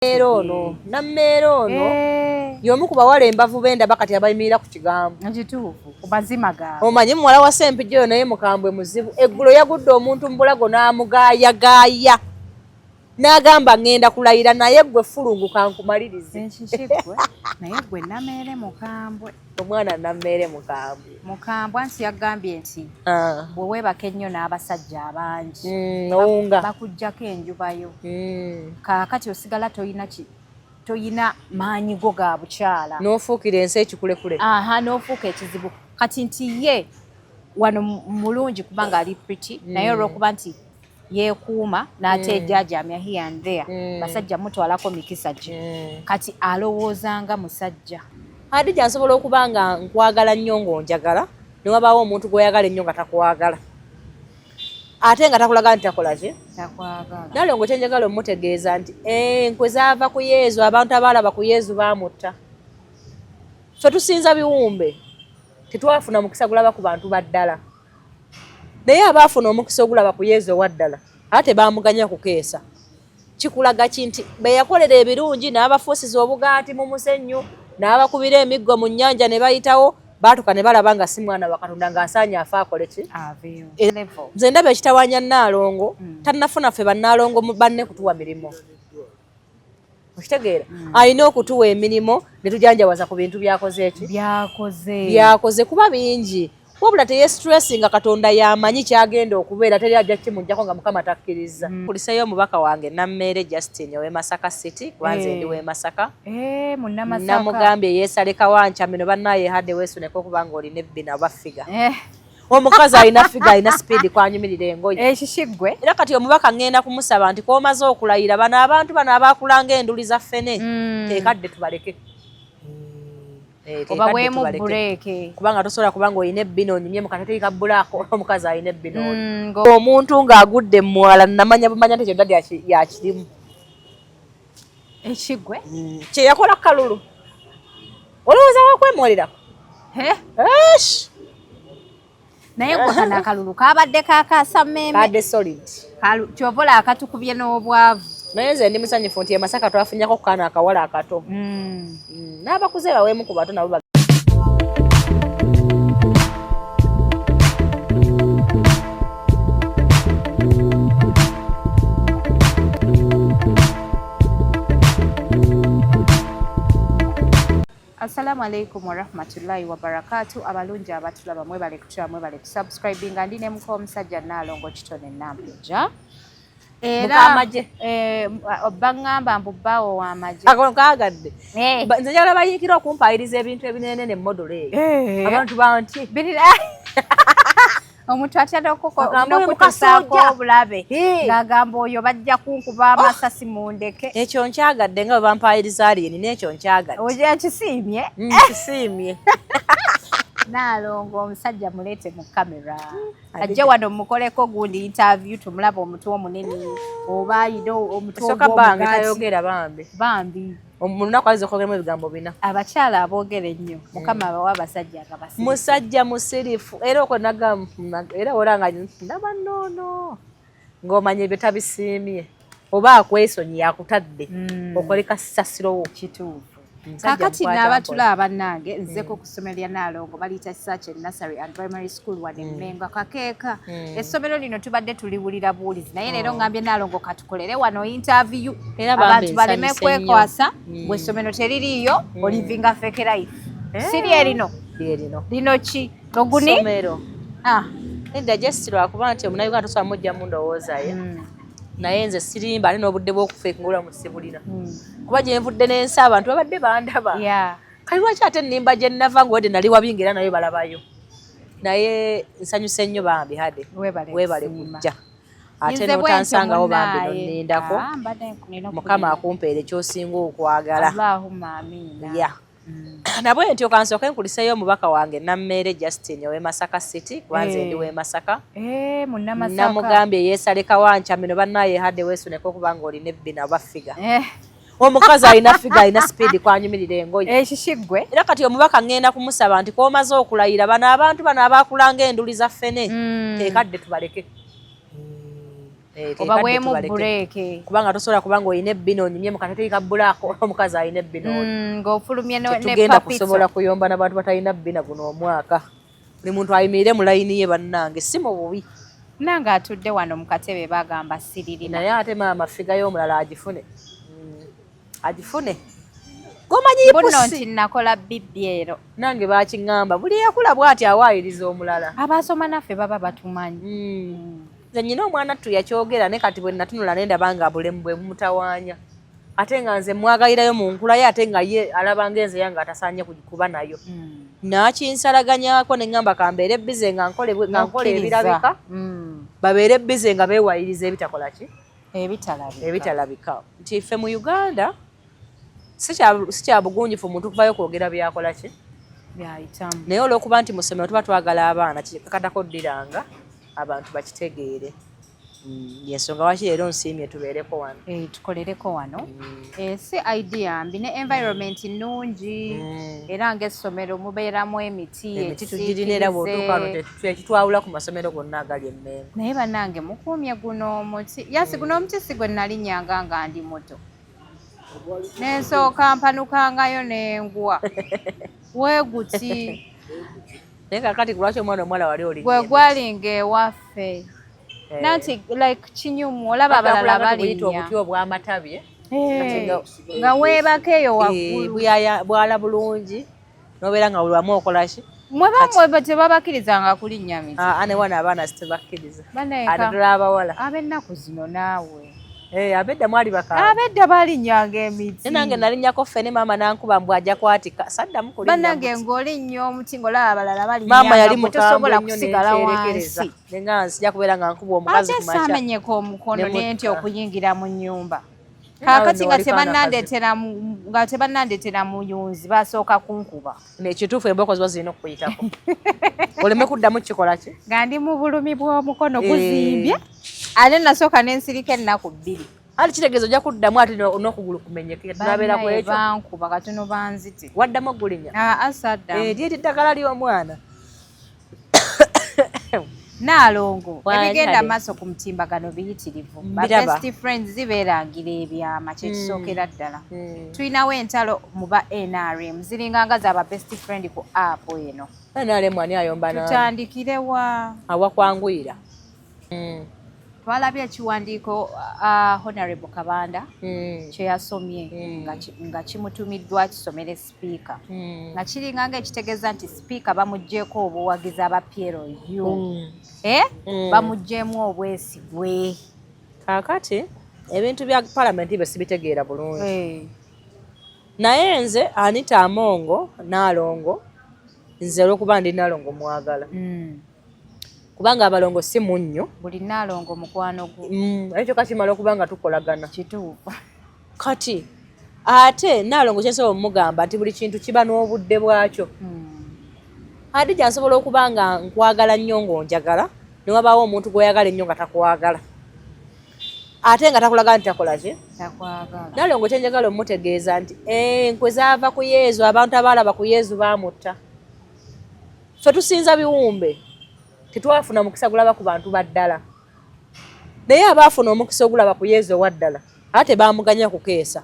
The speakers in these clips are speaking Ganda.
Nammeere ono, Nammeere ono y'omu ku bawala embavu bendaba kati abayimirira ku kigambo. Kituufu, ku mazima gaabwe. Omanyi muwala wa Ssempijja oyo naye mukambwe muzibu. Eggulo yagudde omuntu mu bulago n'amugaayagaaya n'agamba ŋŋenda kulayira naye ggwe fulunguka nkumalirize. Ekiki ggwe, naye ggwe Nammeere mukambwe. Omwana Nammeere mukambwe. Mukambwe anti yagambye nti bwe weebaka ennyo n'abasajja abangi owunga bakuggyako enjuba yo. Kaakati osigala toyina maanyi go ga bukyala. N'ofuukira ensi ekikulekule. Aha, n'ofuuka ekizibu. Kati nti ye wano mulungi kubanga ali pretty, naye olw'okuba nti yeekuuma n'ateejaajamya here and there, basajja mutwalako mikisa gye. Kati alowooza nga musajja. Hadija, nsobola okuba nga nkwagala nnyo ng'onjagala, ne wabaawo omuntu gw'oyagala ennyo nga takwagala, ate nga takulaga nti takola ki? Takwagala. Nalongo kye njagala omutegeeza nti enkwe zaava ku Yezu, abantu abaalaba ku Yezu baamutta. Ffe tusinza biwumbe, tetwafuna mukisa gulaba ku bantu ba ddala. Naye abaafuna omukisa ogulaba ku Yezu owa ddala, ate baamuganya kukeesa. Kikulaga ki nti be yakolera ebirungi n'abafuusiza obugaati mu musenyu, n'abakubira emiggo mu nnyanja ne bayitawo, baatuka ne balaba nga si mwana wa Katonda ng'asaanye afe akole ki? Aveewo. Nze ndaba ekitawaanya Nnaalongo, tannafuna ffe bannaalongo banne kutuwa mirimu. Okitegeera? Alina okutuwa emirimu ne tujanjawaza ku bintu by'akoze ki? By'akoze. By'akoze kuba bingi. Wabula teyestressing nga Katonda y'amanyi ky'agenda okubeera, teri ajja kimuggyako nga Mukama takkiriza. Kuliseeyo omubaka wange Nammeere Justine ow'e Masaka City, kuba nze ndi w'e Masaka. Munnamasaka. Namugambye yeesaleka wankyamino bannaaye Hade weesuneko okuba ng'olina ebbina oba ffiga. Omukazi alina ffiga, alina sipiidi kwanyumirira engoye. Ekiki ggwe? Era kati omubaka ŋŋenda kumusaba nti k'omaze okulayira bano abantu bano abaakulanga enduli za ffene, teekadde tubaleke. Obaweemu bureeke. Kubanga tosobola kubanga olina ebbina onyumye mu kateteeyi ka bbulaaka omukazi alina ebbina oli. Omuntu ng'agudde mu mwala namanya bumanya nti ekyo ddadi yakirimu. Ekigwe? Kye yakola kalulu. Olowooza wakwemwolerako? Naye gwe kano akalulu kabadde kakaasa mmeeme. Kadde solid. Ky'ova olaba katukubye n'obwavu. Naye nze ndi musanyufu nti e Masaka twafunyako ku kaana akawala akato. N'abakuze baweemu ku bato nabo. Assalamu alaikum warahmatullahi wabarakatu. Abalungi abatulaba mwebale kutulaba, mwebale kusubscribinga. Ndi ne muka omusajja Nnaalongo Kitone Nampijja. Era baŋŋamba mbu bbaawo w'amagye. Ako nkaagadde. Nze njagala bayiikire okumpaayiriza ebintu ebinenene modolo eyo. Abantu banti. Omuntu atya n'okutuusaako obulabe ng'agamba oyo bajja kunkuba amasasi mundeke. Ekyo nkyagadde nga bwe bampaayiriza alien n'ekyo nkyagadde. Okisiimye? Nkisiimye. Nnaalongo omusajja muleete mu kamera. Ajje wano mukoleko gundi interview tumulabe omutwe omunene oba ayina omutwe ogw'omugaati. Bange tayogera bambi. Bambi. Mu lunaku ayinza okwogeramu ebigambo bina. Abakyala aboogera ennyo Mukama abawa abasajja nga basirifu. Musajja musirifu era okwo nagamba era olaba nga ndaba nnoono ng'omanya ebyo tabisiimye oba akwesonyiye akutadde okole kasasiro wo. Kituufu. Kaakati n'abatulaba bannange nzeko ku ssomero lya Nnaalongo baliyita Kisakye Nursery and Primary School wano e Mmengo akakeeka. Essomero lino tubadde tuliwulira buwulizi naye leero ngambye Nnaalongo katukolere wano interview abantu baleme kwekwasa bwe essomero teririiyo olivinga fake life. Si lye lino? Lino ki? Oguni? Ssomero. Nedda just lwakuba nti omunnayuganda tosobola muggyamu ndowooza ye. Naye nze sirimba ate n'obudde bw'okufeekinga obulamu sibulina. Kuba gye nvudde n'ensi abantu babadde bandaba. Kale lwaki ate nnimba gye nnava ng'owadde nali wabi ng'era nayo balabayo. Naye nsanyuse nnyo bambi Hade. Weebale kujja. Ate n'otansangawo bambi n'onnindako. Mukama akumpeere ky'osinga okwagala. Allahumma amiina. Nabwe ntyo kansooke nkuliseeyo omubaka wange Nammeere Justine ow'e Masaka City, kuba nze ndi w'e Masaka. Munnamasaka. Namugambye yeesaleka wankyamino bannaaye Hade weesuneko okuba ng'olina ebbina oba ffiga. Omukazi alina ffiga, alina sipiidi kwanyumirira engoye. Ekiki ggwe? Era kati omubaka ŋŋenda kumusaba nti k'omaze okulayira bano abantu bano abaakulanga enduli za ffene, teekadde tubaleke. Eh, Obaweemu break. Kubanga tosobola kubanga olina ebbina onyumye mu kateteyi ka black, omukazi alina ebbina oli. Ng'ofulumye ne Tetugenda papito. Kusobola kuyomba n'abantu batalina bbina guno omwaka. Buli muntu ayimirire mu layini ye, bannange, si mu bubi. Nange atudde wano mu katebe bagamba siririna. Naye ate maama figure y'omulala agifune. Agifune gomanyi. Buno Pusi. Nti nakola bibbi ero. Nange bakiŋŋamba, buli eyakula bw'ati awaayiriza omulala. Abasoma naffe baba batumanyi. Nze nyina omwana ttu yakyogera, ne kati bwe natunula ne ndaba nga bulemu bwe bumutawaanya, ate nga nze mwagalirayo mu nkula ye, ate nga ye alaba ng'enze yange atasaanye kuba nayo. Nakinsalaganyako ne ŋŋamba kambeere busy nga nga nkola N'okkiriza. ebirabika, babeere busy nga beewayiriza ebitakola ki? Ebitalabika. Ebitalabika. Nti ffe mu Uganda si kya bugunjufu muntu kuvayo kwogera byakola ki Byayitamu. Naye olw'okuba nti mu ssomero tuba twagala abaana, kikakatako ddiranga abantu bakitegeere. Yensonga lwaki leero nsiimye tubeereko wano. Eh, tukolereko wano. Eh, si idea mbi, ne environment nnungi. Era ng'essomero mubeeramu emiti. Emiti tugirina, era bw'otuuka wano ekitwawula ku masomero gonna agali emmengo. Naye bannange, mukuumye guno omuti yasi, guno omuti si gwe nalinnyanga nga ndi muto, nensooka mpanukangayo nengwa weeguti. Naye kakati lwaki omwana omuwala wali oli? Gwe gwalinga ewaffe. Nanti like kinyumu, olaba abalala balinnya balinnya. Obuti obw'amatabi, eh? Eh, nga weebaka eyo waggulu. Bwala bulungi nobeera nga buli wamu okola ki? Mwe bamwe tebabakkirizanga kulinnya miti? Ah, ne wano abaana sitebakkiriza. Bannange Ate tuli abawala. Ab'ennaku zino naawe. Eh, abedda mwali bakambwe. Ab'edda balinnyanga emiti. Naye nange nalinnyako ffene, maama nankuba mbu ajja kwatika, saddamu kulinnya Bannange, muti. ng'olinnya omuti ng'olaba abalala Maama yali balinnyanga, gwe mukambwe tosobola nnyo, kusigala nenkyerekereza wansi. Nenga nsijja kubeera nga nkuba omukazi Ate ku makya. saamenyeka omukono Ne mutta. nentya okuyingira mu nnyumba. Nawe Kaakati nno nga wali kaana. nga tebannandeetera muyunzi, basooka kunkuba. Nekituufu, emboko ziba zirina okukuyitako oleme kuddamu kikola ki. Nga ndi mu bulumi bw'omukono Eh. guzimbye, ate nasooka nensirika ennaku 2. Ate kitegeeza ojja kuddamu ate n'okugulu kumenyeke, tunabeera ku Bannaye, ekyo. bankuba katono banzite. Waddamu ogulinya? Aa, saddamu. Lyeri ddagala ly'omwana. Naalongo, Wangi ebigenda kale. maaso ku mutimbagano biyitirivu. Ba Mbiraba. best friends beerangira ebyama, kyekisookera ddala. Tulinawo entalo mu ba NRM, ziringa nga zaba best friend ku app eno. NRM ani ayomba nani? Tutandikirewa? Awakwanguyira. Twalabye ekiwandiiko Honorable Kabanda kye yasomye nga kimutumiddwa kisomere sipiika, nga kiringa nga ekitegeeza nti sipiika bamuggyeko obuwagizi aba PLU, eh? Bamuggyemu obwesigwe. Kaakati ebintu bya palamenti byo sibitegeera bulungi, naye nze Anita Amongo Naalongo, nze olwokuba ndi Naalongo mwagala, kubanga abalongo si munnyo. Buli Naalongo mukwano gwo. Ekyo kakimala okuba nga tukolagana. Kituufu. Kati ate Naalongo kyensobola omugamba nti buli kintu kiba n'obudde bwakyo. Hadija, nsobola okuba nga nkwagala nnyo ng'onjagala, ne wabaawo omuntu gw'oyagala ennyo nga takwagala, ate nga takulaga nti takola ki. Takwagala. Naalongo kyenjagala omutegeeza nti enkwe zaava ku Yezu, abantu abaalaba ku Yezu baamutta. Ffe tusinza biwumbe, tetwafuna mukisa gulaba ku bantu ba ddala, naye abaafuna omukisa ogulaba ku Yezu owa ddala ate baamuganya kukeesa.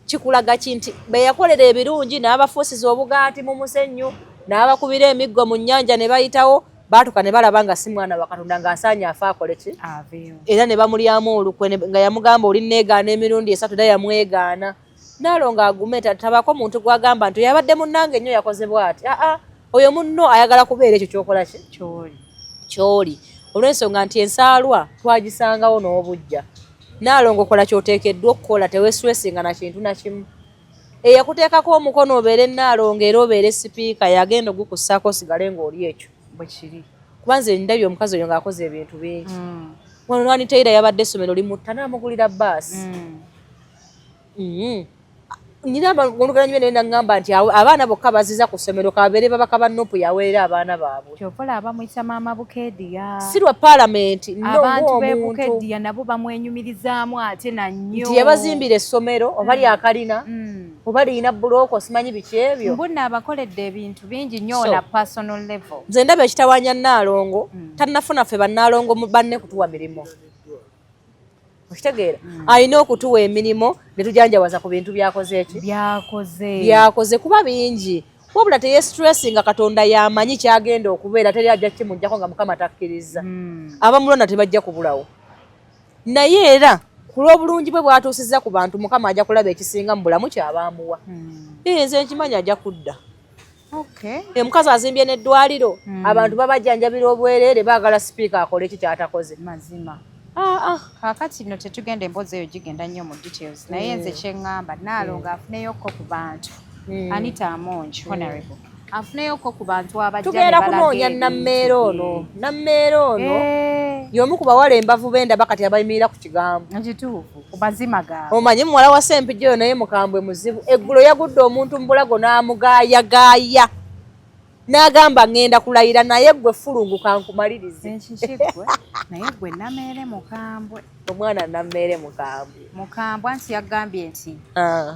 Kikulaga ki? Nti be yakolera ebirungi n'abafuusiza obugaati mu musenyu, n'abakubira emiggo mu nnyanja ne bayitawo, baatuka ne balaba nga si mwana wa Katonda, ng'asaanye afe akole ki? Aveewo. Era ne bamulyamu olukwe nga yamugamba oli neegaana emirundi 3, era yamwegaana. Naalongo agume, tabako muntu gwagamba nti yabadde munnange nnyo yakoze bw'ati. Aa, oyo munno ayagala kubeera ekyo kyokola ki? Kyoli. Kyoli, olw'ensonga nti ensaalwa twagisangawo n'obujja. Naalongo, kola kyoteekeddwa okukola, teweeswesinga na kintu na kimu. Eyakuteekako omukono obeere Naalongo era obeere sipiika yagenda ogukussaako osigale ng'oli ekyo. Bwe kiri. Kuba nze ndabye omukazi oyo ng'akoze ebintu bingi. Wano Nwani Taylor yabadde essomero limutta n'amugulira baasi. Nina oluganda nywe naye naŋŋamba nti abaana bokka baziza ku ssomero kabeere babaka ba NUP, yaweerera abaana baabwe. Kyova olaba bamuyita maama Bukedia. Si lwa paalamenti no. Abantu b'e Ng'omuntu Bukedia nabo bamwenyumirizaamu ate na nnyo. Nti yabazimbira essomero oba lyakalina oba lirina bulooko, simanyi biki ebyo. Mbunna abakoledde ebintu bingi nnyo So- na personal level. Nze ndaba ekitawaanya Nnaalongo, tannafuna ffe bannaalongo banne kutuwa mirimu. Okitegeera? Alina okutuwa emirimu ne tujanjawaza ku bintu byakoze eki Byakoze. Byakoze kuba bingi, wabula teyestressinga. Katonda yamanyi kyagenda okubeera, teri ajja kimugjako nga Mukama takkiriza. Abamulonda tebajja kubulawo, naye era ku lw'obulungi bwe bwatuusizza ku bantu, Mukama ajja kulaba ekisinga mu bulamu kyabaamuwa. Nze nkimanyi ajja kudda. Omukazi azimbye n'eddwaliro, abantu babajjanjabira obwereere, baagala sipiika akole eki kyatakoze? Mazima. Ah, ah. Kaakati nno tetugenda, emboozi eyo gigenda nnyo mu details, naye nze kyeŋŋamba, Naalongo afuneyokko ku bantu. Anita Amongi, honorable, afuneyokko ku bantu abajja ne Tugenda balaga kunoonya ebintu Nammeere ono. bye. Nammeere ono y'omu ku bawala embavu bendaba kati abayimirira ku kigambo. Kituufu, ku mazima gaabwe. Omanyi muwala wa Sempijja oyo, naye mukambwe muzibu. Eggulo yagudde omuntu mu bulago n'amugaayagaaya n'agamba, "Ŋŋenda kulayira, naye gwe fulungu kankumalirize." Ekiki gwe, naye gwe Nameere mukambwe. Omwana Nammeere mukambwe. Mukambwe, anti yagambye nti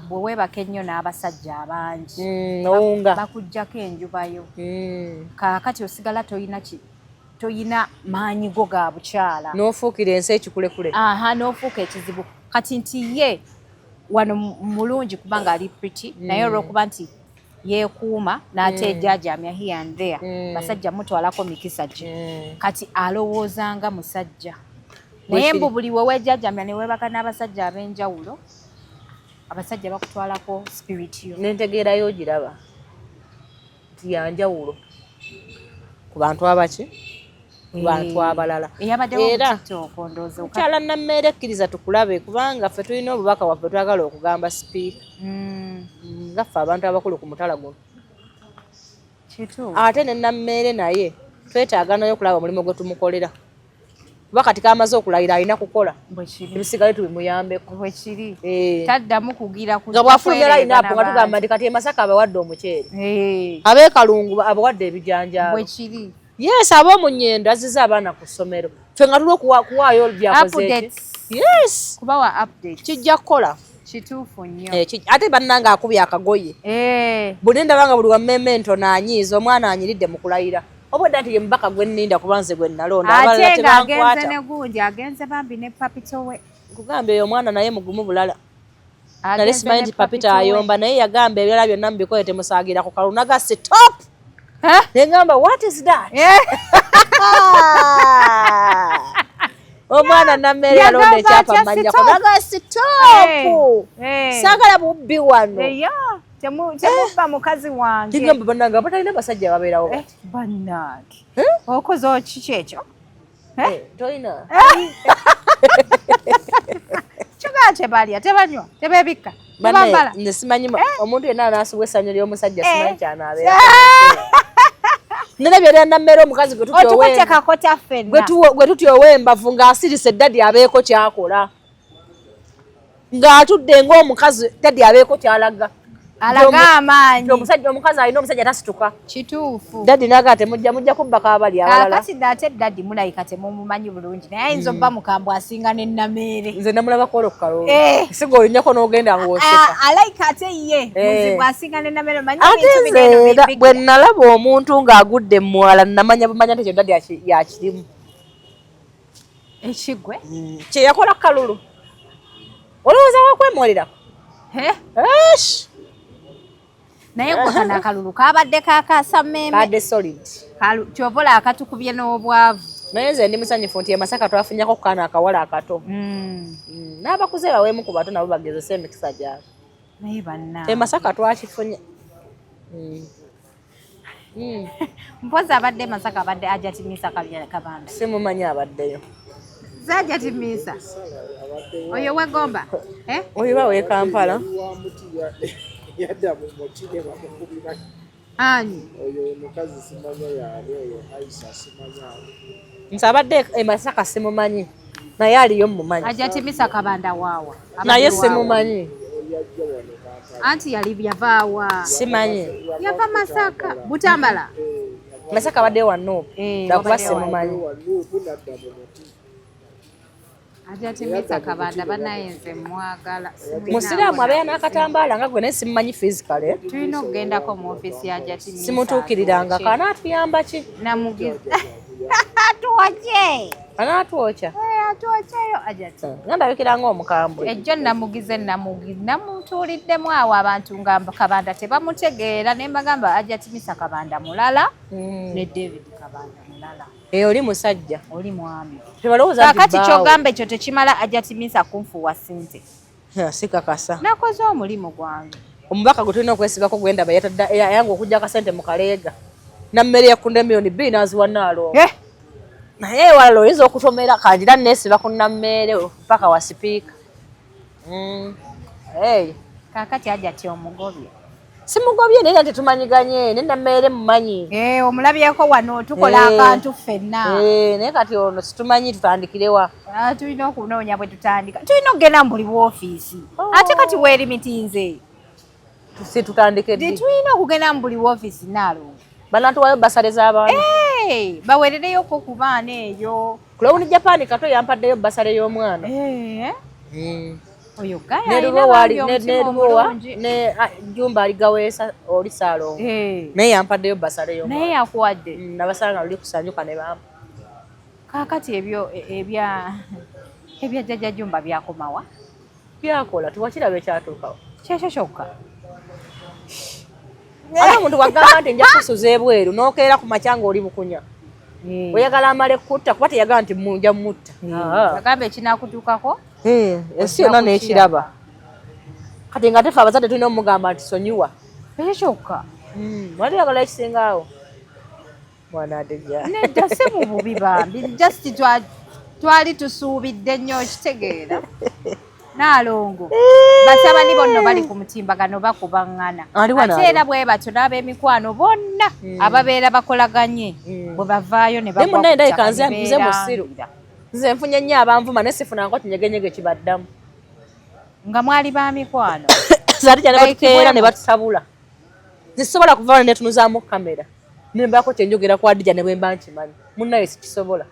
bwe weebaka ennyo n'abasajja abangi, Owunga. Bakuggyako enjubayo. Kaakati osigala toyina toyina maanyi go ga bukyala. N'ofuukira ensi ekikulekule. Aha, n'ofuuka ekizibu. Kati nti ye wano mulungi kubanga ali pretty, naye olw'okuba nti yeekuuma n'ateejajamya here and there, basajja mutwalako mikisa gye. Kati alowooza nga musajja, naye Bwekiri. mbu buli we weejajamya ne weebaka n'abasajja ab'enjawulo, abasajja bakutwalako spirit yo. Nentegeerayo ogiraba nti yanjawulo ku bantu abaki, ku bantu abalala. Eyabaddewo Era mu TikTok, ndowooza mukyala Nammeere, ekkiriza tukulabe, kubanga ffe tulina obubaka bwaffe twagala okugamba sipiika, nga ffe abantu abakulu ku mutala guno. Kituufu. Ate ne Nammeere naye twetaaga naye okulaba omulimu gwe tumukolera, kuba kati kamaze okulayira, alina kukola. Bwekiri. Ebisigale tubimuyambeko. Bwekiri. Eh. Taddamu kugira ku Nga bw'afulumya kwereega line-up, nga tugamba n'abantu. nti kati e Masaka abawadde omuceere, ab'e Kalungu abawadde ebijanjaalo. Bwekiri. Yes, ab'omunyendo azizza abaana ku ssomero. Ffe nga tuli okuwaayo byakoze eki. Updates. Yes. Kubawa updates. Kijja kukola. Kituufu nnyo. Eh, ate bannange akubye akagoye. Buli ndaba nga buli wammeme ntono anyiiza, omwana anyiridde mu kulayira, obwedda nti ye mubaka gwe nninda, kuba nze gwe nalonda, abalala Ate ng'agenze tebankwata. ne gundi, agenze bambi ne Papito we. Nkugambye, oyo omwana naye mugumu bulala. Nali Agenze simanyi ne nti Papito Papito we. ayomba, naye yagamba ebirala byonna mubikole, temusaagira ku kalulu. Naga stop, nengamba, "What is that?" Omwana Nammeere yalonda Yagamba ekyapa atya? mumanyako. Stop. Naga stop, saagala bubbi wano. Eya, temubba mukazi wange. Kigamba bannange abatalina basajja babeerawo bati. Bannange, okoze okiki ekyo? Eh, tolina. Kyogera tebalya, tebanywa, tebebikka, tebambala. Nze simanyi omuntu yenna anaasubwa essanyu ly'omusajja, simanyi kyanaabeera. Nalabye era Nammeere omukazi gwe tutya Otukutte kakota ffenna. Gwe tutya ow'embavu ng'asirise, daddy abeeko kyakola, ng'atudde ng'omukazi, daddy abeeko kyalaga. Alaga amaanyi. Omusajja, omukazi alina omusajja tasituka. Kituufu. Daddy naga temujja, mujja kubbako abali abalala. Kaakati ate daddy mulayika temumumanyi bulungi, naye ayinza obba mukambwe asinga ne Nameere. Nze namulabako olwo ku kalulu. Eh. Siga olinyako n'ogenda ng'oseka. Ah, alayika ate ye muzibu asinga ne Nameere, manyi Ate ebintu bino nze eno era bwe nalaba omuntu ng'agudde mu mwala, namanya bumanya nti ekyo daddy yakirimu. Ekigwe. Kye yakola kalulu, olowooza wakwemolera? Esh! Naye gwe kano akalulu kabadde kakasa mmeeme. Kadde solid. Kyovola akatukubye n'obwavu. Naye nze ndi musanyufu nti e Masaka twafunyako ku kaana akawala akato. N'abakuze baweemu ku bato, nabo bagezese emikisa gyabwe. Naye banna E Masaka twakifunye. Mpozi abadde e Masaka abadde Ajati Misa Kabanda. Simumanyi abaddeyo. Ze Ajati Misa oyo wegomba, eh? Oyo ba w'e Kampala. Wa muti yadda mu muti ne bamukubira. Ani? Oyo omukazi simanya yaani, oyo Aisha simanya ani. Nze abadde e Masaka simumanyi, naye aliyo mumanyi. Ajati Misa Kabanda waawa? Naye Abadde waawa? simumanyi. Yajja wano Kampala. Anti yali yavaawa? Simanyi. Yava Masaka, Butambala. Masaka abaddeyo wa NUP. Eh, Lwakuba wabaddeyo wa simumanyi. Wa NUP nadda mu muti. Ajati Misa Kabanda banaye nze mwagala. Musiraamu abeera n'akatambaala nga gwe, naye simumanyi physically. Tulina okugendako mu ofiisi ya Ajati Misa. Simutuukiriranga. Kaana atuyamba ki? Namugizi. Atwokye. Anaatwokya. Eh, atwokyeyo Hajati. Nga ndabikira ng'omukambwe. Ejjo namugize namutuuliddemu awo abantu nga Kabanda tebamutegeera, ne mbagamba Hajati Misa Kabanda mulala ne David Kabanda mulala. Eh, oli musajja. Oli mwami. Tebalowooza nti Kaakati bbaawe. ky'ogamba ekyo tekimala Hajati Misa kunfuuwa ssente. Ha, sikakasa. Nakoze omulimu gwange. Omubaka gwe tulina okwesibako gwendaba yatadde yanga okujja akasente mu kaleega. Nammere yakunda 2 million n'aziwa Nnaalongo. Eh, Naye ewalala oyinza okutomera kangira neesiba ku nammeere paka wa sipiika. Hey. Kaakati Hajati omugobye. Simugobye, naye nga tetumanyiganye ne nammeere mumanyi. Eh, omulabyeko wano tukola akantu ffenna. Eh, naye kati ono situmanyi tutandikirewa. Ah, tulina okunoonya bwe tutandika, tulina okugenda mu buli woofiisi. Oh. Ate kati weerimitinze. Si tutandike ddi? Tulina okugenda mu buli woofiisi, Naalongo. Banatuwayo basale z'abaana. Hey, bawerereyoko ku baana eyo. Kulowuni Japan kato yampaddeyo basale y'omwana. Eh, oyo gaya Ne alina Lubowa bambi ne omutima Lubowa omulungi. ne Jumba aligaweesa oli Ssaalongo. Eh, Naye yampaddeyo basale y'omwana. Naye yakuwadde. Nabasanga luli kusanyuka ne bampa. Kaakati ebyo ebya jjajja Jumba byakomawa? Byakola, tiwakiraba ekyatuukawo. Kyekyo kyokka. Ate omuntu bw'agamba nti nja kusuza ebweru n'okeera ku makya ng'oli bukunya. Oyagala amale kutta kuba teyagamba nti nja mutta. Ah. Agamba ekinakutuukako. Eh, ensi yonna n'ekiraba. Kati nga tefe abazadde tulina omugamba nti sonyiwa. Ekyo kyokka. Wali oyagala ekisingaawo? Mwana adejja. Nedda, si mu bubi bambi, just twali tusuubidde nnyo, okitegeera, Naalongo batabani bonno bali ku mutimbagano bakubaŋŋana. Ali wano. Ate era bwe batyo n'ab'emikwano bonna ababeera bakolaganye bwe bavaayo ne Naye bagwa munnaye ku ndabika ttaka nze ne nze musiru. beerangira. Nze nfunye nnyo abanvuma naye sifunangako kinyegenyege kibaddamu. Nga mwali ba mikwano. Ate kyane Like batukeera ne bwe batusabula. Nze sisobola kuva wano netunuzaamu kamera ne mbaako kyenjogera ku Adija ne bwe mba nkimanyi. Munnaye sikisobola.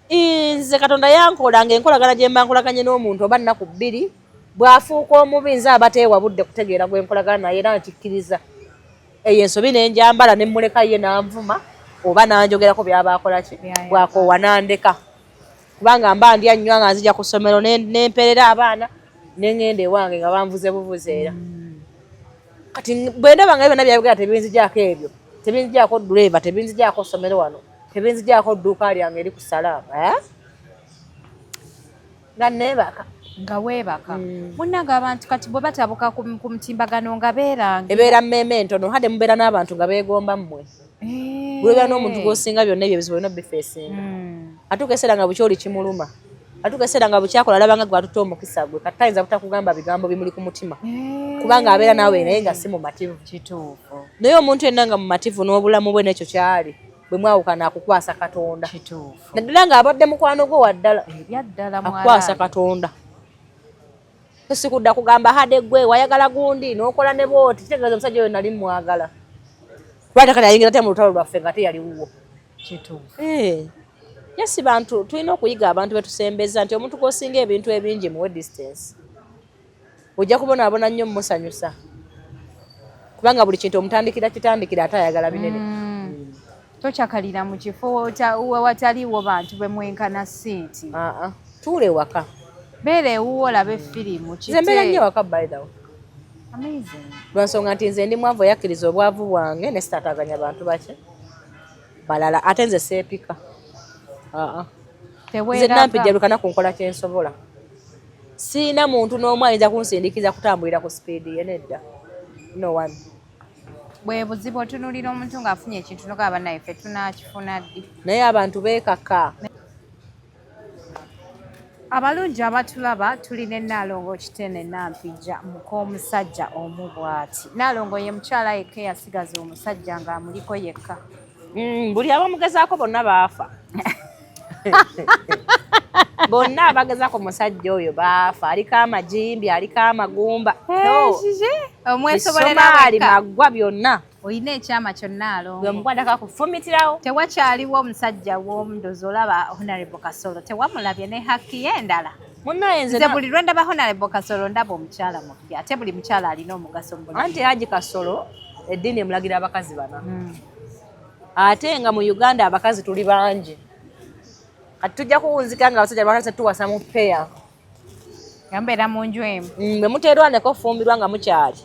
Nze Katonda yankola ng'enkolagana gye mba nkolaganye n'omuntu oba nnaku 2, bw'afuuka omubi nze aba teewa budde kutegeera gwe nkolagana naye, era nkikkiriza eyo ensobi ne njambala ne mmuleka ye n'anvuma oba n'anjogerako by'aba akola ki. By'ayagala. Bw'akoowa n'andeka, kubanga mba ndya nnywa nga nzija ku ssomero ne mpeerera abaana ne ŋŋenda ewange nga banvuze buvuze. Era kati bwe ndaba nga byonna byayogera tebinzigyako ebyo, tebinzigyako ddereeva, tebinzigyako ssomero wano, tebinzigyako dduuka lyange eri ku Salaamu, eh? Nga neebaka. Nga weebaka. Munnange, abantu kati bwe batabuka ku mutimbagano nga beerangira. Ebeera mmeeme entono hadde mubeera n'abantu nga beegomba mmwe. Bw'obeera n'omuntu gw'osinga byonna ebyo ebizibu olina obifeesinga. Atuuka ekiseera nga bukyoli kimuluma, atuuka ekiseera nga bukyakola alaba nga gwatutte omukisa gwe. Kati tayinza butakugamba bigambo bimuli ku mutima kubanga abeera naawe naye nga si mumativu. Kituufu. Naye omuntu yenna nga mumativu n'obulamu bwe n'ekyo kyali, bwe mwawukana akukwasa Katonda. Kituufu. Naddala ng'abadde mukwano gwo waddala. Ebyaddala. Akukwasa Mwalaani. Katonda. Sikudda kugamba hade gwe wayagala gundi n'okola ne bwoti, kitegeeza omusajja oyo nali mwagala kuba kati ayingira tya mu lutalo lwaffe nga teyaliwuwo? Kituufu. Eh. Yes, bantu tulina okuyiga abantu betusembeza nti omuntu gw'osinga ebintu ebingi muwe distance, ojja kubonaabona nnyo mumusanyusa kubanga buli kintu omutandikira kitandikira ate ayagala binene. Tokyakalira mu kifo wataliwo bantu bemwenkana siiti. Aa, tuula ewaka. Beera ewuwo olabe firimu. Nze mbeera nnyo ewaka, by the way. Amazing. Lwansonga nti nze ndi mwavu eyakkiriza obwavu bwange ne sitaataaganya bantu bake balala, ate nze seepika. Aa. Nze Teweeraga. nampijja lukana ku nkola kyensobola. Siina muntu n'omu ayinza kunsindikiza kutambulira ku sipiidi ye, nedda, no one. Bwe buzibu, otunuulira omuntu ng'afunye ekintu nogaba naye ffe tunakifuna ddi? Naye abantu beekaka. Abalungi abatulaba, tulina Ennaalongo Kitene Nampijja, muk'omusajja omu bw'ati. Naalongo ye mukyala yekka eyasigaza omusajja ng'amuliko yekka. Buli abamugezaako bonna baafa. Bonna abagezaako musajja oyo baafa. Aliko amagimbi, aliko amagumba. No. Omwesobolera Misomaali, wekka. Maggwa, byonna. Olina ekyama kyonna alongo. Gwe mukwatako akufumitirawo. Tewakyaliwo omusajja w'omundozi, olaba Honorable Kasolo tewamulabye ne haki ye endala. Munnaye nze Nze buli lwe ndaba Honorable Kasolo ndaba omukyala mupya, ate buli mukyala alina omugaso mu bulamu. Anti Haji Kasolo eddiini emulagira abakazi bana. Ate nga mu Uganda abakazi tuli bangi, kati tujja kuwunzika nga abasajja batandise tuwasa mu peya. Nga mubeera mu nju emu. Bwe muteerwaneko ofumbirwa nga mukyali,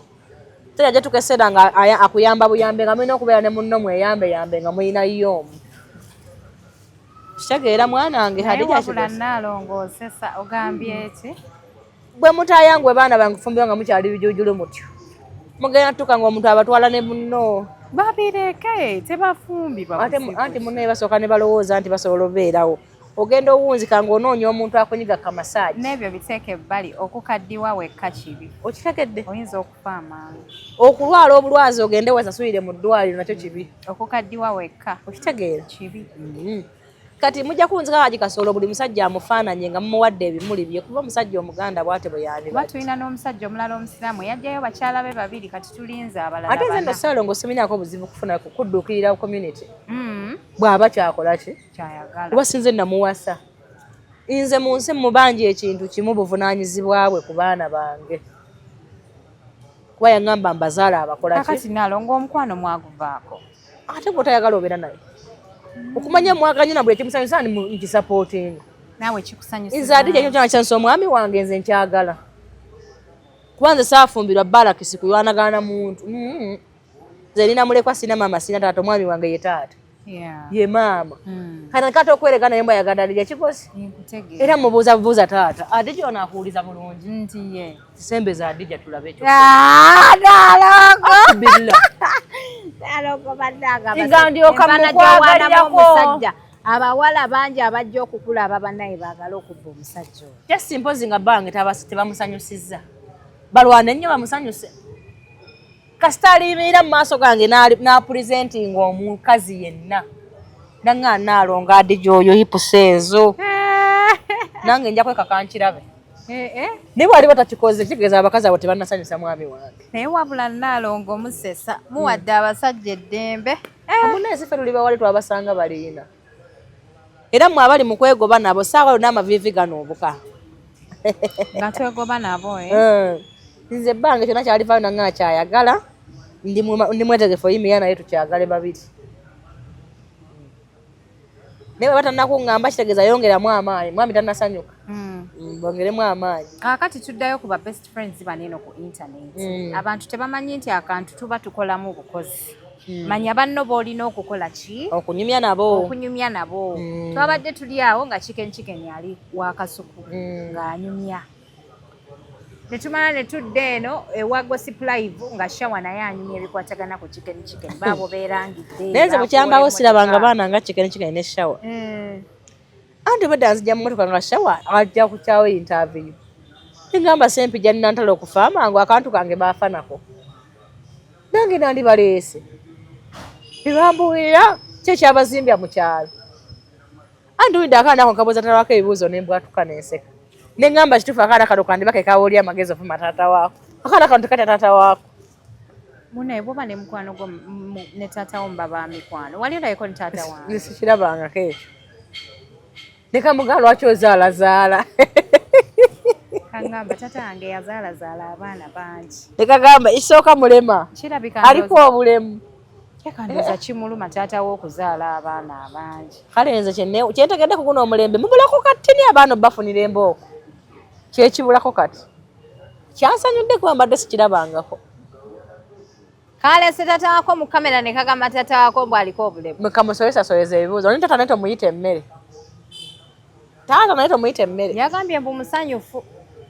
musajja gye tukeseera nga akuyamba buyambe, nga mulina okubeera ne munno mweyambeyambe nga mulina yo omu. Kitegeera mwana wange. Naye Hadija. Wabula Kigozi. Nnaalongo osesa, ogambye ki? Bwe mutayangwe baana bange kufumbirwa nga mukyali bijujulu mutyo, mugenda tutuuka nga omuntu abatwala ne munno. Babireke, tebafumbirwa. Ate Buzibu. Anti munno basooka ne balowooza nti basobola obeerawo. Ogenda owunzika ng'onoonya omuntu akunyiga kamasaagi. N'ebyo biteeke ebbali, okukaddiwa wekka kibi. Okitegedde? Oyinza okufa amangu. Okulwala obulwazi ogende wesasulire mu ddwaliro nakyo kibi. Okukaddiwa wekka Okitegeera? kibi. Kati mujja kunzika Haji Kasolo, buli musajja amufaananye nga mumuwadde ebimuli bye, kuba omusajja omuganda bw'ate bwe Kuba yandiba. tulina n'omusajja omulala omusiraamu yajjayo bakyala be babiri, kati tulinze abalala Ate nze nno bana. Ssaalongo siminaako buzibu kufuna kudduukirira community bw'aba kyakola ki. Kyayagala. Kuba sinze namuwasa. Nze mu nsi mubanja ekintu kimu, buvunaanyizibwa bwe ku baana bange, kuba yaŋŋamba mbazaala abakola ki. Kakati Naalongo, omukwano mwaguvaako? Ate bw'otayagala obeera naye okumanya mwaganya na buli ekimusanyusa nkisapootinga. Naawe kikusanyusa? Nze ate kyekintu kyange kyanyusa omwami wange, nze nkyagala, kuba nze saafumbirwa balakisi kulwanagana na muntu. Nze nina mulekwa, sina maama, sina taata, omwami wange ye taata, ye maama. Kati kati okwerega naye mbwayagadalirya Kikozi. Nkutegeera. Era mubuuza bubuuza, taata Adija ono akuwuliza bulungi? Nti ye. Sembeza Adija tulabe ekyo. Ah, Naalongo. Billah. Naalongo bannange. Nga ndyoka Enfaanana mukwagalirako. gy'owaanamu omusajja, abawala bangi abajja okukulaba bannaye baagala okubba omusajja oyo. Just mpozi nga bange tebamusanyusizza, balwane nnyo bamusanyuse. Kasita aliyimirira mu maaso gange n'apresentinga omukazi yenna, naŋŋa naalonga Adija oyo hips ezo, nange nja kwekaka nkirabe. Eh, eh. Naye bw'aliba takikoze, kitegeeza abakazi abo tebannasanyusa mwami wange. Naye wabula Naalongo musesa, muwadde abasajja eddembe. Amunaye ffe tuli bawali twabasanga baliina, era mmwe abali mu kwegoba nabo saawa yonna amaviivi ganoobuka. Nga twegoba nabo, eh? Nze ebbanga kyonna kyalivaayo naŋŋa kyayagala, ndi mwetegefu oyimirira naye tukyagale babiri. Naye bwe batannakuŋŋamba, kitegeeza yongeramu amaanyi, mwami tannasanyuka. Bongeremu amaanyi. Kaakati tuddayo ku ba best friends bano eno ku internet. Abantu tebamanyi nti akantu tuba tukolamu bukozi. Manya banno b'olina okukola ki? Okunyumya nabo. Okunyumya nabo. Twabadde tuli awo nga Chicken Chicken ali wakasuku ng'anyumya, ne tumala ne tudda eno ewa Gossip Live nga Shawa naye anyumya ebikwatagana ku Chicken Chicken, baabo beerangidde. Naye nze bukyambawo bakuwa sirabanga emmotoka. baana nga Chicken Chicken ne Shawa. Anti obadde nzija mu motoka nga Shawa ajja kukyawo interview, nengamba Sempijja nantala okufa amangu, akantu kange baafa nako, nange nandibaleese bebambuulira ki ekyabazimbya mu kyalo. Anti owulidde akaana ako nkabuuza taata wako ebibuuzo, nembwatuka nenseka, neŋŋamba kituufu akaana kano kandiba ke kawa oli amagezi ovuma taata waako, akaana kano tekatya taata waako. Munaye bwoba ne mukwano gwo ne taata wo muba ba mikwano, wali olayeko ne taata wange? Nze sikirabangako ekyo, nekamugaa lwaki ozaalazaala. Kangamba taata wange yazaalazaala abaana bangi. Nekagamba ekisooka mulema. Kirabika Aliko obulemu. Ndowooza kimuluma taata we okuzaala abaana abangi. Kale nze kyentegedde ku guno omulembe, mubulako katini abaana obafunira embooko, kyekibulako kati kyansanyudde kuba mbadde sikirabangako. Kaleese taata wako mu kamera ne kagamba taata wako mbu aliko obulemu. Kamusolesasoleza ebibuuzo, oli taata naye tomuyita emmere, taata naye tomuyita emmere. Yagambye mbu musanyufu.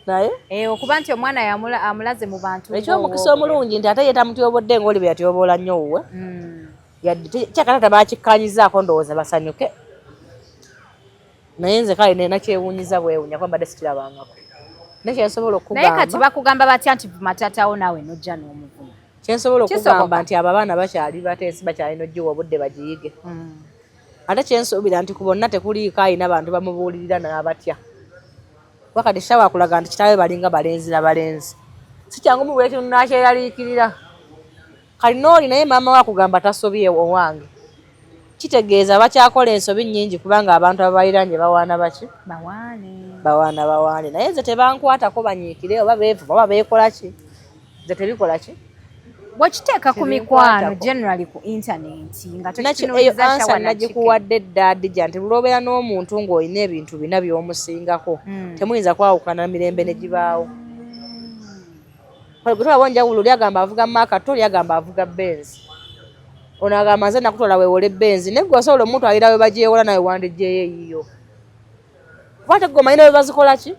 Naye Eh, okuba nti omwana amulaze mu bantu. Ekyomukisa omulungi nti ate ye tamutyobodde ng'oli bwe yatyoboola nnyo wuwe. Yadde kyakatata bakikkanyizaako, ndowooza basanyuke. Naye nze kale nakyewuunyiza bwewunya kuba mbadde sikirabangako, naye kyensobola Naye kati okugamba bakugamba batya nti vuma taatawo, naawe nojja n'omuvuma? Kyensobola Kisoboka. okugamba nti abo abaana bakyali bato, ensi bakyalina ogiwa obudde bagiyige. Ate kyensuubira nti ku bonna tekuliiko alina bantu bamubuulirira n'abatya, kuba kati Shawa akulaga nti kitaawe balinga balenzi na balenzi, si kyangu mubuulira kintu n'akyeraliikirira. Kali n'oli naye maama we akugamba tasobye owange, kitegeeza bakyakola ensobi nnyingi, kubanga abantu ababaliranye bawaana baki? Bawaane. Bawaana bawaane. Naye nze tebankwatako, banyiikire oba beevuma oba beekola ki, nze tebikola ki. Bwekiteeka ku mikwano generally ku internet nga eyo ansa nagikuwadde dda Adija nti lwobeera n'omuntu ng'olina ebintu bina by'omusingako temuyinza kwawukana mirembe ne gibaawo. Gwe njawulo, oli agamba avuga Mark 2, oli agamba avuga Benz, ono agamba nze nakutwala weewole Benz, naye gwe osobola omutwalira we bagyewola nawe wandijjeyo eyiyo, kuba ate gwe omanyi ne bwe bazikola ki,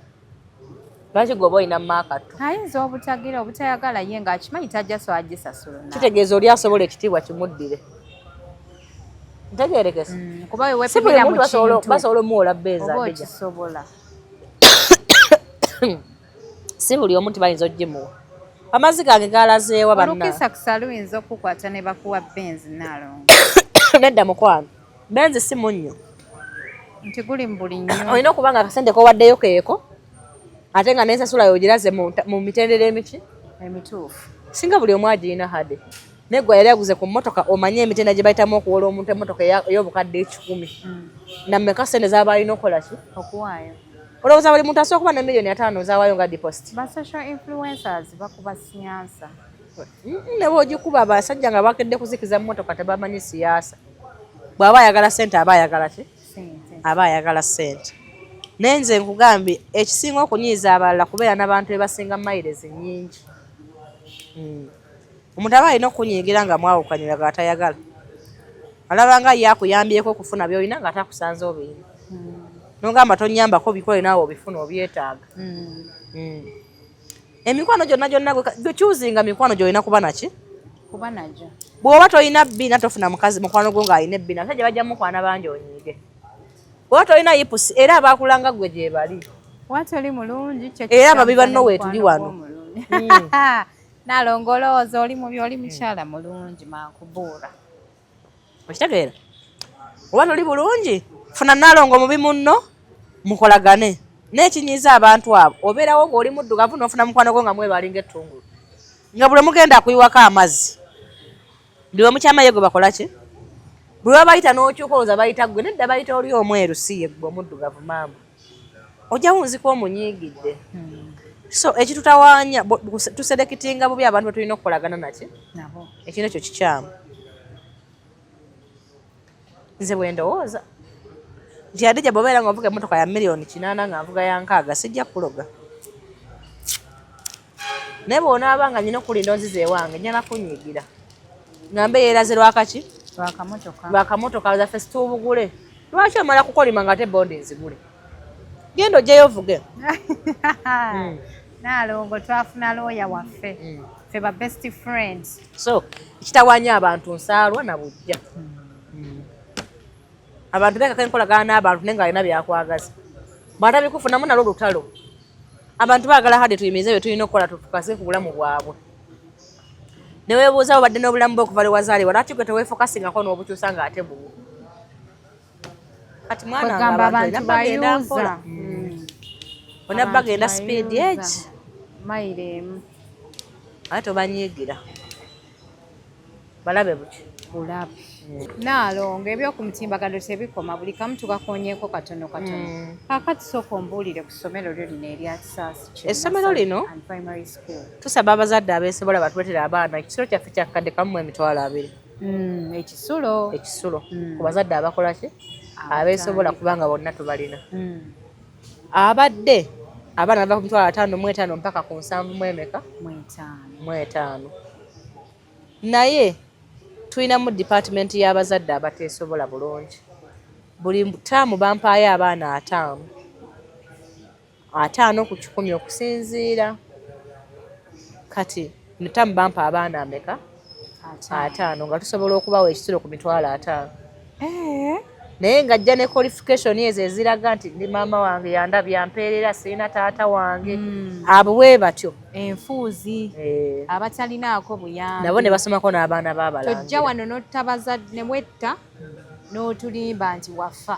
lwaki gwe oba olina Mark 2? Ayinza obutagira obutayagala ye ng'akimanyi tajja so agisasula. Kitegeeza oli asobola ekitiibwa kimuddire, ntegerekese? Kuba Si buli wewepimira mu muntu kintu basobola omuwola Benz. Oba Adija, okisobola. Si buli omu nti bayinza ogimuwa. Amazzi gange galazeewa banna. Olukisa luyinza okukwata ne bakuwa Benz, Naalongo. Nedda mukwano, Benz si munnyo. Nti guli mu buli nnyo. Olina okuba nga akasente kowaddeyo keeko, ate nga n'ensasula yogiraze mu mitendera emiki emituufu. Singa buli omu agirina hade, naye gwe yali aguze ku mmotoka, omanye emitendera gye bayitamu okuwola omuntu emmotoka ey'obukadde 100 nammeka, sente z'aba alina okukola ki? Okuwaayo. Olowooza buli muntu asobola okuba ne 50,000,000 zawaayo nga deposit? Ba social influencers bakuba siyansa. Ne bw'ogikuba, abasajja nga bakedde kuzikiza mmotoka tebamanyi siyaasa. Bw'aba ayagala sente, aba ayagala ki? Sente. Aba ayagala sente. Naye nze nkugambye, ekisinga okunyiiza abalala kubeera n'abantu bebasinga mayirezi nnyingi. Omuntu aba alina okunyiigira nga mwawukanyira nga atayagala, alaba nga ye akuyambyeko okufuna byolina nga atakusanze obirina, nogamba tonyambako, bikole naawe obifuna obyetaaga. Emikwano gyonna gyonna gwe kyuzinga mikwano gyolina kuba naki? Kuba nagyo. Bw'oba tolina bbina, tofuna mukazi mukwano gwo ng'alina ebbina. Abasajja bajja mukwana bangi onyiige. Bw'oba tolina hips, era abakulanga gwe gye bali. Wati oli mulungi. Era ababi banno weetuli wano. Nalongo, olowooza oli mubi? Oli mukyala mulungi, mankubuura. Okitegeera? Oba toli bulungi, funa Naalongo mubi munno mukolagane. N'ekinyiiza abantu abo, obeerawo ng'oli muddugavu n'ofuna mukwano gwo nga mwebalinga ettungulu, nga buli mugenda akuyiwako amazzi, buli wemukyama ye gwe bakola ki, buli wabayita n'okyuka olowooza bayita ggwe, nedda bayita oli omweru, si ye ggwe omuddugavu. Maama ojja wunzika omunyiigidde. So ekitutawaanya, tuselectinga bubi abantu betulina okukolagana naki. Nabo. Ekintu ekyo kikyamu. Nze bwe ndowooza nti Adija, bw'obeera nga ovuga emmotoka ya 800,000,000 nga nvuga ya 60, sijja kukuloga, naye bw'onaaba nga nyina okulinda onziza ewange, njala kunyiigira ngambe yeeraze lwakaki? Lwakamotoka. Lwakamotoka zaffe situubugule. Lwaki omala kukolima nga ate bondi nzigule? Genda ojjayo ovuge. Naalongo, twafuna looya waffe, ffe ba best friends. So ekitawaanya abantu nsaalwa na bujja. Abantu bekaka enkolagana n'abantu naye nga alina byakwagaza, bw'atabikufunamu nalwo lutalo. Abantu baagala hade tuyimirize bye tulina okukola, tufocuse ku bulamu bwabwe. Neweebuuza obadde n'obulamu bwe okuva lwe wazaalibwa, lwaki gwe teweefocusingako n'obukyusa ng'ate bubwo? Kati mwana wange, Kwegamba abantu abantu olina bagenda bayuza. mpola, olina bagenda speed egi. Mayiro emu. Ate tobanyiigira, balabe buki. Bulabe. Naalongo, ebyokumutimbagano tebikoma, buli kamu tugakonyeeko katono katono. Kaakati sooka ombuulire ku ssomero lyo lino erya Kisaasi Essomero lino? and Primary School. Tusaba abazadde abeesobola batuleetere abaana. Ekisulo kyaffe kya 1020,000. Ekisulo. Ekisulo ku bazadde abakola ki? Abeesobola, kubanga bonna tubalina. Abadde abaana bava ku 55,000 mpaka ku nsanvu mu emeka? Mwetaano. Mu etaano. Naye tulinamu department y'abazadde abateesobola bulungi. Buli taamu bampaayo abaana 50, 50 ku 100 okusinziira. Kati ne taamu bampa abaana ameka? 50. 50, nga tusobola okubawa ekisulo ku 50,000. Eh, Naye ng'ajja ne qualification ezo eziraga nti ndi maama wange yandabye ampeerera, sirina taata wange. Abo bwe batyo. Enfuuzi. Eh, abatalinaako buyambi. Nabo ne basomako n'abaana Tojja b'abalangira. wano n'otta bazadde ne wetta n'otulimba nti wafa,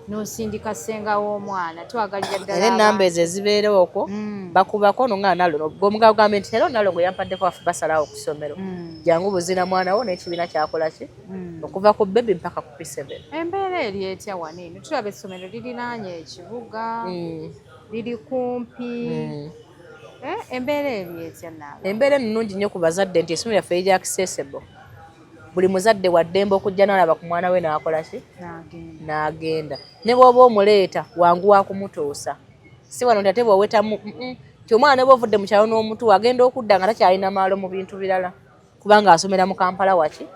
n'osindika ssenga w'omwana. Twagalira ddala Era enamba abantu. ezo ezibeera okwo, bakubako no nga nalo gomugabo gambye nti era nalongo yampaddeko afu basalawo ku ssomero. Jangu buzina mwana wo n'ekibiina kyakola ki, okuva ku baby mpaka ku P7. Embeera eri etya wano eno? Tulaba essomero lirinaanye ekibuga, liri kumpi. Embeera eri etya naawe? Embeera ennungi nnyo ku bazadde nti essomero lyaffe liri accessible. Buli muzadde wa ddembe okujja n'alaba ku mwana we n'akola ki? N'agenda. Ne bw'oba omuleeta wangu wa kumutuusa. Si wano nti ate bw'owetamu nti omwana ne bw'ovudde mu kyalo n'omutuwa agenda okudda nga takyalina maalo mu bintu birala kubanga asomera mu Kampala waki?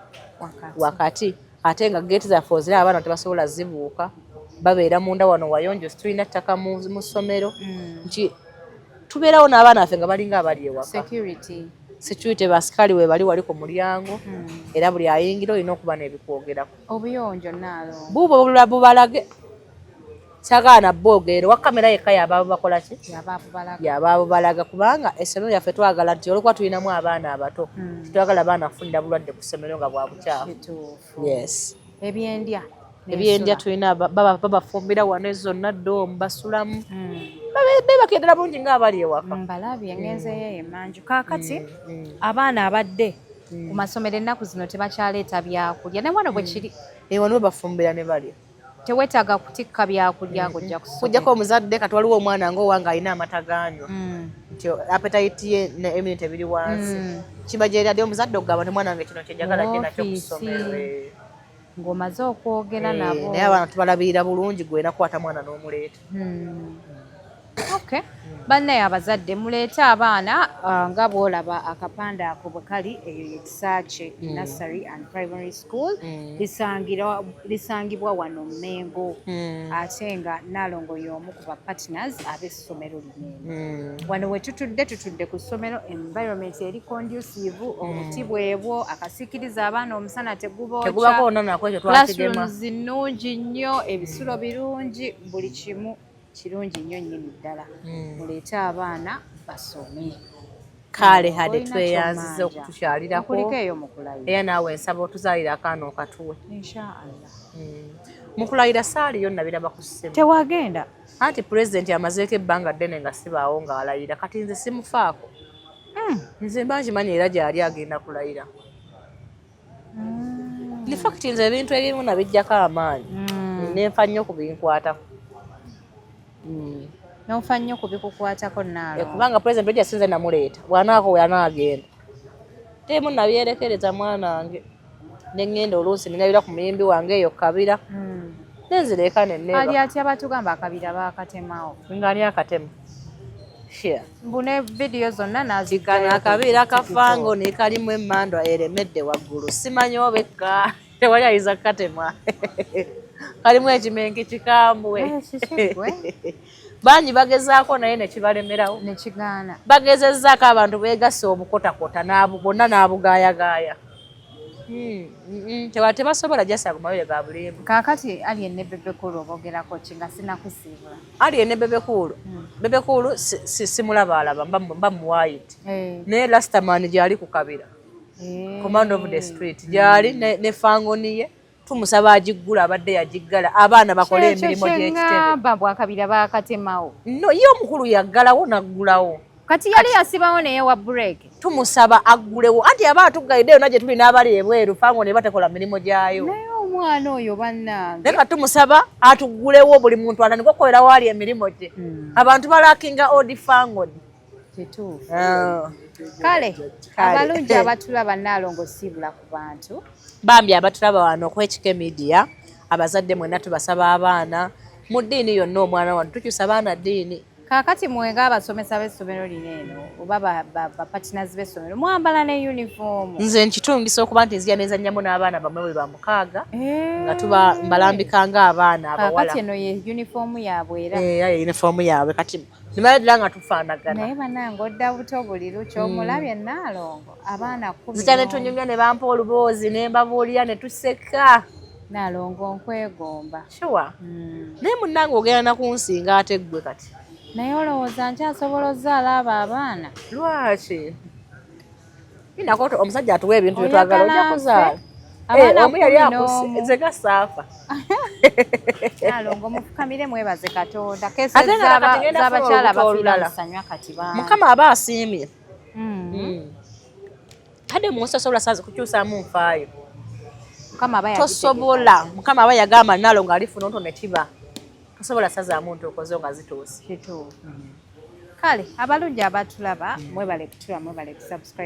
Wakati. Ate nga geeti zaffe oziraba abaana tebasobola zibuuka, babeera munda wano wayonjo, situlina ttaka mu ssomero nti tubeerawo n'abaana baffe nga balinga abali ewaka. Security basikaali we bali wali ku mulyango era buli ayingira olina okuba n'ebikwogerako. Obuyonjo naalo. Buubwo bubalage. Saagala na boogerera owa kamera yekka y'aba bubakola ki? Y'aba bubalaga kubanga essomero lyaffe twagala nti olwokuba tulinamu abaana abato tetwagala baana kufunira bulwadde ku ssomero nga bwa bukyafu. Yes. Ebyendya. Ebyendya tulina babafumbira wano ezo zonna ddoomu basulamu. Beebakira ddala bulungi ng'abali ewaka. Mbalabye ngenzeeyo emanju. Kaakati abaana abadde ku masomero ennaku zino tebakyaleeta byakulya ne wano bwe kiri. Wano babafumbira ne balya. Teweetaaga kutikka byakulya ng'ojja kusomera. Kujjako omuzadde kati waliwo omwana ng'owange alina amata ganywa nti appetite ye ne immunity biri wansi. Kiba gyeri omuzadde okugamba nti omwana wange kino kye njagala ajje nakyo ku ssomero. Ng'omaze okwogera nabo. Naye abaana tubalabirira bulungi gwe nakwata mwana n'omuleeta. Okay. Bannaye abazadde muleete abaana nga bw'olaba akapande ako bwe kali eyo ye Kisaakye Nursery and Primary School lisangibwa wano Mmengo ate nga Nnaalongo y'omu ku ba partners ab'essomero lino eno. Wano we tutudde tutudde ku ssomero environment eri conducive obuti bwebwo akasiikiriza abaana omusana tegubookya classrooms nnungi nnyo ebisulo birungi buli kimu kirungi nnyo nnyini ddala. Muleete abaana basome. Kale hade tweyanziza okutukyalirako. Kuliko eyo mukulayira. Era naawe nsaba otuzaalira akaana okatuwe. Inshaallah. Mukulayira saaliyo nabiraba ku ssimu. Tewagenda. Anti pulezidenti amazeeko ebbanga ddene nga sibaawo ng'alayira kati nze simufaako. Nze mba nkimanyi era gy'ali agenda kulayira. In fact nze ebintu ebimu nabiggyako amaanyi. Nenfa nnyo ku binkwatako. N'ofa nnyo ku bikukwatako Nnaalo. Kubanga pulezidenti ojja sinze namuleeta bw'anaako we anaagenda. Temu nabyerekereza mwana wange. Ne ŋŋenda oluusi ne ndabira ku muyimbi wange eyo Kabira. Ne nzireka ne neebaka. Ali atya batugamba akabira baakatemawo. Ng'ani akatema? Mbu ne vidiyo zonna n'aziggayo. Kano akabira kafango ne kalimu emmandwa eremedde waggulu. Simanyi oba ekka tewali ayinza kukatema. Kalimu ekimenke kikambwe. Bangi bagezaako naye ne kibalemerawo. Ne kigaana. Bagezezzaako abantu beegasse obukotakota bonna n'abugaayagaaya. Tebasobola jasa ku mawulire ga bulimba. Kaakati Alien ne Bebe Cool oboogerako ki nga sinnakusiibula? Alien ne Bebe Cool. Bebe Cool simulabaalaba mba muwaayiti. Naye Rastaman gy'ali ku Kabira. Command of the street gy'ali ne fangoni ye. Tumusaba agiggula abadde yagiggala abaana bakole emirimu gy'ekitebe. Kyeŋŋamba bwakabira baakatemawo. No, ye omukulu yaggalawo n'aggulawo. Kati yali yasibawo naye wa break. Tumusaba aggulewo anti aba atuggalidde yonna gye tuli n'abali ebweru fangoni eba tekola mirimu gyayo. Naye omwana oyo bannange. Naye kati tumusaba atuggulewo buli muntu atandike okukolera waali emirimu gye. Abantu balaakinga odi fangoni. Kituufu. Kale abalungi abatulaba Nnaalongo siibula ku bantu. Bambi abatulaba wano okwekika media abazadde mwenna tubasaba abaana mu ddiini yonna omwana wano tukyusa abaana ddiini. Kaakati mwe ng'abasomesa b'essomero lino eno oba ba partners b'essomero mwambala ne uniform. Nze nkitungisa okuba nti nzija nenzannyamu n'abaana bamwe bwe ba mukaaga nga tuba mbalambika ng'abaana abawala. Kaakati eno ye uniform yaabwe era. Ye uniform yaabwe kati nimala ddala nga tufaanagana. Naye bannange odda buto buli lukya omulabye Nnaalongo abaana 10. Nzija ne tunyumya ne bampa oluboozi ne mbabuulira ne tuseka. Nnaalongo nkwegomba. Sure. Naye munnange ogenda na kunsinga ate ggwe kati. Naye olowooza nkyasobola ozaala abo abaana? Lwaki? Inako omusajja atuwa ebintu bye twagala ojja kuzaala. Abaana Omu yali 10 n'omu. Nze nga saafa. Nnaalongo mufukamire mwebaze Katonda. Keesi Ate nga kati ngenda kufuna z'abakyala olubuto bafiira olulala. musanywa kati bangi. Mukama aba asiimye. Kade mu nsi tosobola saazi kukyusaamu nfaayo. Mukama aba yagitegeka. Tosobola. Mukama aba yagamba Nnaalongo alifuna oto ne kiba. Tosobola sazaamu ntuuko zo nga zituuse. Kituufu. Kale abalungi abatulaba, mwebale kutula, mwebale kusubscribe.